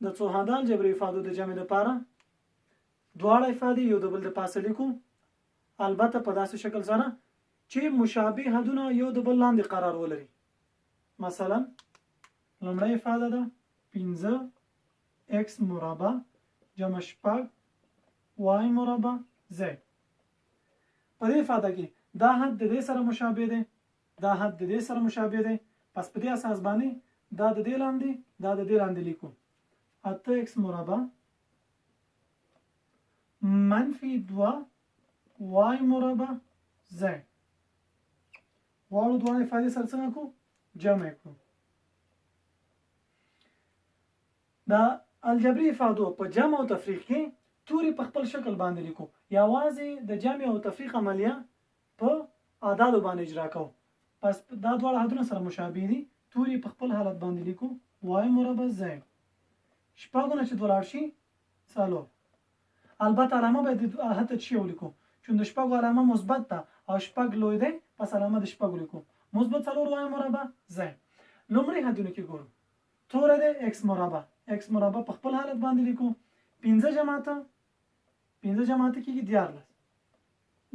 د څو حاده الجبري افادو د جمع لپاره دواړه افادې یو د بل د پاسه لیکو، البته په داسې شکل سره چې مشابه حدونه یو د بل لاندې قرار ولري. مثلا لومړۍ افاده ده 5 x مربع جمع 6 y مربع z. په دې افاده کې دا حد د دې سره مشابه دی، دا حد د دې سره مشابه دی، پس په دې اساس باندې دا د دې لاندې، دا د دې لاندې لیکو. 8 x مربع منفي 2 y مربع z. غواړو دواړه افادې سره څنګه کو؟ جمع کړو. د الجبري افادو په جمع او تفریق کې توري په خپل شکل باندې لیکو، یوازې د جمع او تفریق عملیه په اعدادو باندې اجرا کوو. پس دا دواړه حدونه سره مشابه دي، توري په خپل حالت باندې لیکو. y مربع z، شپږو نه چې دوه لاړ شي څلور. البته علامه باید د حتی چې ولیکو، چون د شپږو علامه مثبت ده او شپږ لوی دی، پس علامه د شپږو لیکو، مثبت څلور y مربع z. لومړي حدونو کې ګورو، توری دی x مربع، x مربع په خپل حالت باندې لیکو. 5 جمع 8، 5 جمع 8 کېږي 13.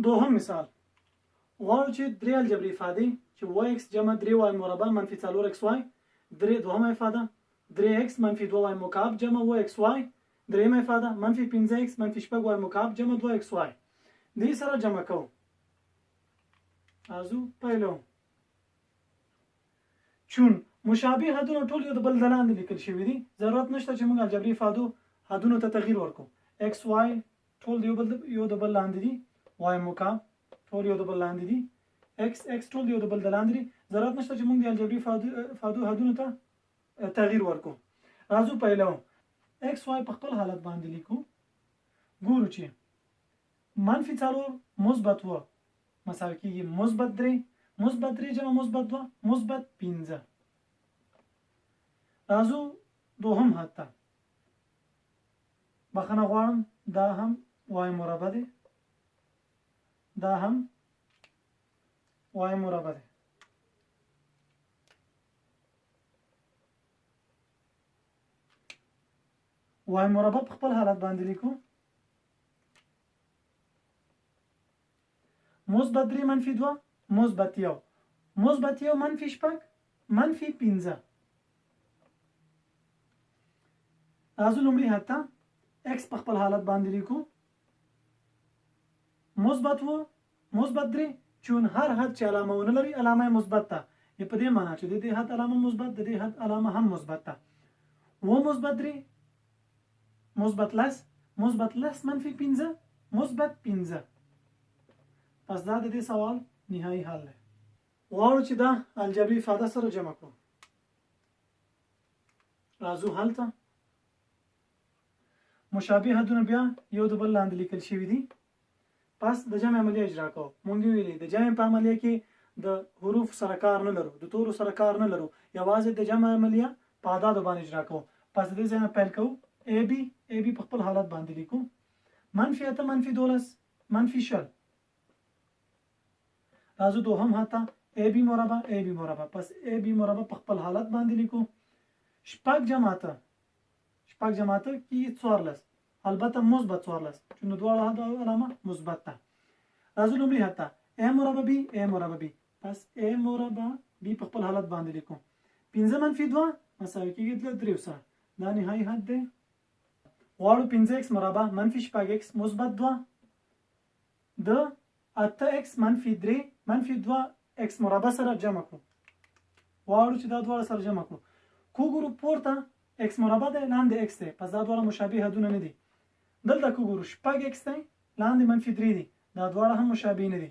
دوهم مثال، غواړو چې درې الجبري افادې چې 7 x جمع 3 y مربع منفي 4 x y، درې، دوهمه افاده 3 x منفي 2 y مکعب جمع 7 x y، درېیمه افاده منفي 5 x منفي 6 y مکعب جمع 2 x y، دې سره جمع کوو. راځو پیلو. چون مشابه حدونه ټول یو د بل د لاندې لیکل شوي دي، ضرورت نشته چې موږ الجبري افادو حدونو ته تغییر ورکړو. x y ټول د یو د بل لاندې دي، y مکعب ټول یو د بل لاندې دي، x x ټول یو د بل د لاندې دي، ضرورت نشته چې موږ د الجبري افادو حدونو ته تغییر ورکړو. راځو پیلو. x y په خپل حالت باندې لیکو. ګورو چې منفي 4 مثبت 7 مساوي کېږي مثبت 3، مثبت 3 جمع مثبت 2 مثبت 5. راځو دوهم حد ته. بخښنه غواړم، دا هم y مربع دی، دا هم y مربع دی. y مربع په خپل حالت باندې لیکو. مثبت 3 منفي 2 مثبت 1، مثبت 1 منفي 6 منفي 5. راځو لومړي حد ته. x په خپل حالت باندې لیکو، مثبت و مثبت 3، چون هر حد چې علامه ونه لري علامه یې مثبت ده، یې په دې معنا چې د دې حد علامه مثبت، د دې حد علامه هم مثبت ده. و مثبت 3 مثبت 10، مثبت 10 منفي 5 مثبت 5. پس دا د دې سوال نهایي حل دی. غواړو چې دا الجبري افاده سره جمع کړو. راځو هلته. مشابه حدونه بیا یو د بل لاندې لیکل شوي دي، پس د جمع عملیه اجرا کوو. مونږ ویلي د جمع په عملیه کې د حروف سره کار نه لرو، د تورو سره کار نه لرو، یوازې د جمع عملیه په اعدادو باندې اجرا کوو. پس د دې ځای نه پیل کوو. ای بي، ای بي په خپل حالت باندې لیکو، منفي 8 منفي 12 منفي 20. راځو دوهم حد ته. ای بي مربع، ای بي مربع، پس ای بي مربع په خپل حالت باندې لیکو. 6 جمع 8، 6 جمع 8 کېږي 14، البته مثبت 14، چې نو دواړه حد علامه مثبت ده. راځو لومړي حد ته. ای مربع بي، ای مربع بي، پس ای مربع بي په خپل حالت باندې لیکو. 5 منفي 2 مساوي کېږي له 3 سره. دا نهایي حد دی. غواړو 5 ایکس مربع منفي 6 ایکس مثبت 2 د 8 ایکس منفي 3 منفي 2 ایکس مربع سره جمع کړو. غواړو چې دا دواړه سره جمع کړو. کو ګورو پورته ایکس مربع دی، لاندې ایکس دی، پس دا دواړه مشابه حدونه نه دي. دلته کو ګورو 6 ایکس دی، لاندې منفي 3 دي، دا دواړه هم مشابه نه دي.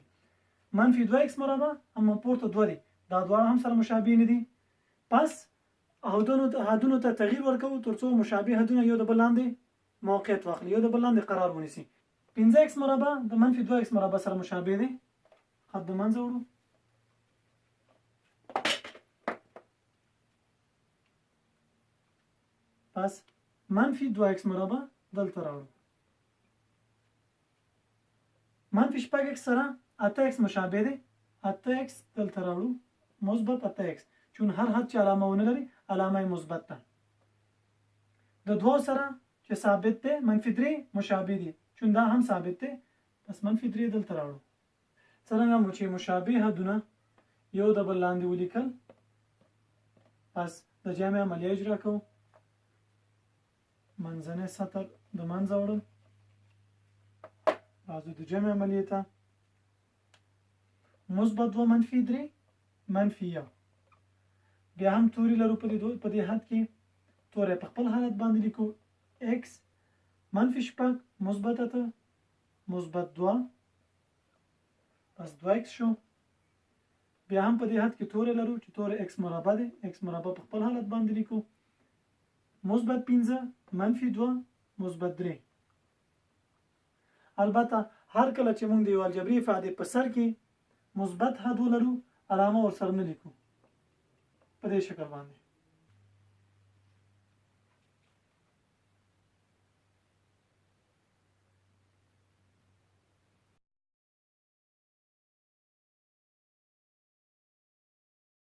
منفي 2 ایکس مربع اما پورته 2 دي، دا دواړه هم سره مشابه نه دي. پس حدونو ته تغییر ورکوو ترڅو مشابه حدونه یو د بل لاندې موقعیت واخلي، یو د بل لاندې قرار ونیسي. 5 ایکس مربع د منفي 2 ایکس مربع سره مشابه دی، خط د منځه وړو. پس منفي 2 ایکس مربع دلته راوړو. منفي 6 ایکس سره 8 ایکس مشابه دی، 8 ایکس دلته راوړو، مثبت 8 ایکس، چون هر حد چې علامه ونه لري علامه یې مثبت ده. د دوو سره چې ثابت دی منفي درې مشابه دي، چون دا هم ثابت دی، پس منفي درې دلته راوړو. څرنګه مو چې مشابه حدونه یو د بل لاندې ولیکل، پس د جمع عملیه اجرا کوو. منځنی سطر د منځه وړل، راځو د جمع عملیې ته. مثبت 2 منفي 3 منفي 1، بیا هم توري لرو په دې په دې حد کې، توری په خپل حالت باندې لیکو. x منفي 6 مثبت 8 مثبت 2، پس 2x شو. بیا هم په دې حد کې توری لرو چې توری x مربع دی، x مربع په خپل حالت باندې لیکو. مثبت 5 منفي 2 مثبت 3. البته هر کله چې موږ د یو الجبري افادې په سر کې مثبت حد ولرو، علامه ورسره نه لیکو په دې شکل باندې.